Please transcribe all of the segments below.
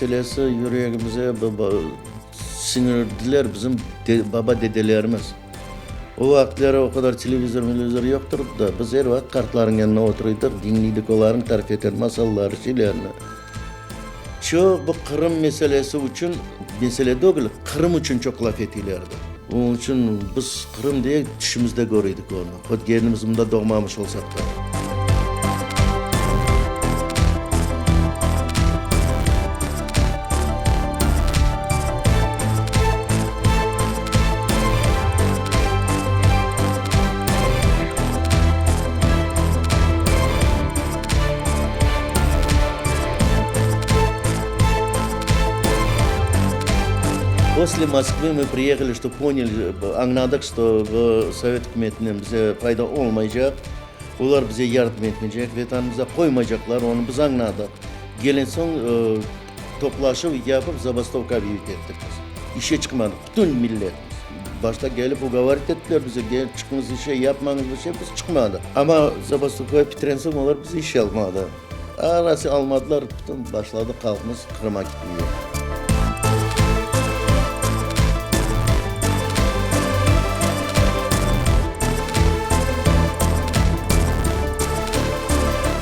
meselesi yüregimize siñirdiler bizim baba-dedelerimiz. O vaqıtları o qadar televizor-melevizor yoqtır da, biz er vaqıt qartlarnıñ yanına oturıydıq, diñliydik olarnıñ tarif etken masalları, şeylerini. Çoq bu Qırım meselesi içün, mesele degil, Qırım içün çoq laf etiylerdi. Onıñ içün biz Qırım diye tüşümizde köriydik onı, hot kendimiz mında doğmamış olsaq da. Posle Moskvı mı priyehali, çto ponyali, añladıq, çto bu Sovet ükümetinden bize fayda olmaycaq, olar bize yardım etmeycek, Vetanımıza qoymaycaqlar, onı biz añladıq. Gelen soñ toplaşuv yapıp zabastovka obyavit ettik biz. İşe çıqmadıq, bütün milletimiz. Başta kelip ugovorit ettiler bize, gel çıqıñız işe, yapmañız bir şey, biz çıqmadıq. Amma zabastovka bitiren soñ olar bizi işe almadı. Arası almadılar, bütün başladı halqımız Qırıma ketmege.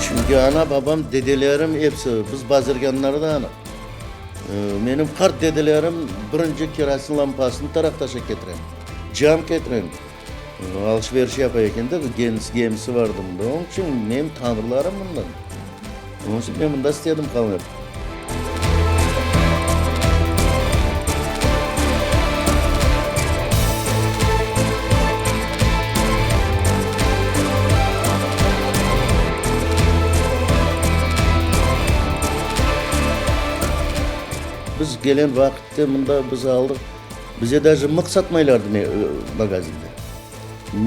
Çünki ana-babam, dedelerim episi, biz bazirgânlardanıq. Menim qart dedelerim birinci kerosin lampasını Taraqtaşa ketiren, cam ketiren, alış-veriş yapa eken de, gemisi vardı mında. Onıñ içün menim tamırlarım mından. Onıñ içün men mında istedim qalmaq. Biz gelen vaqıtte mında biz aldıq, bize daje mıq satmaylardı magazinde.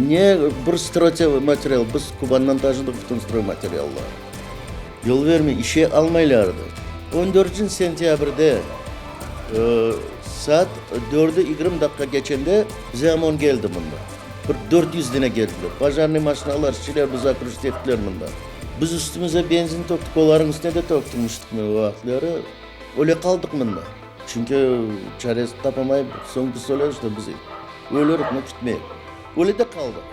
Ne bir stroymaterial, biz Kubandan taşıdıq bütün stroymateriallarnı. Yol vermey, işe almaylardı. On dörtünci sentâbrde saat dördü yigirmi daqqa keçende bize OMON keldi mında. Bir 400 dene keldiler. Pojarnıy maşinalar, şişeler bizi okrujit ettiler mında. Biz üstümize benzin töktük, olarnıñ üstüne de töktürmiştik o vaqıtları. Öyle qaldıq mında. Çünki çaresini tapamayıp, soñ biz söyledik, işte biz ölürük, no ketmeyik. Öyle de qaldıq.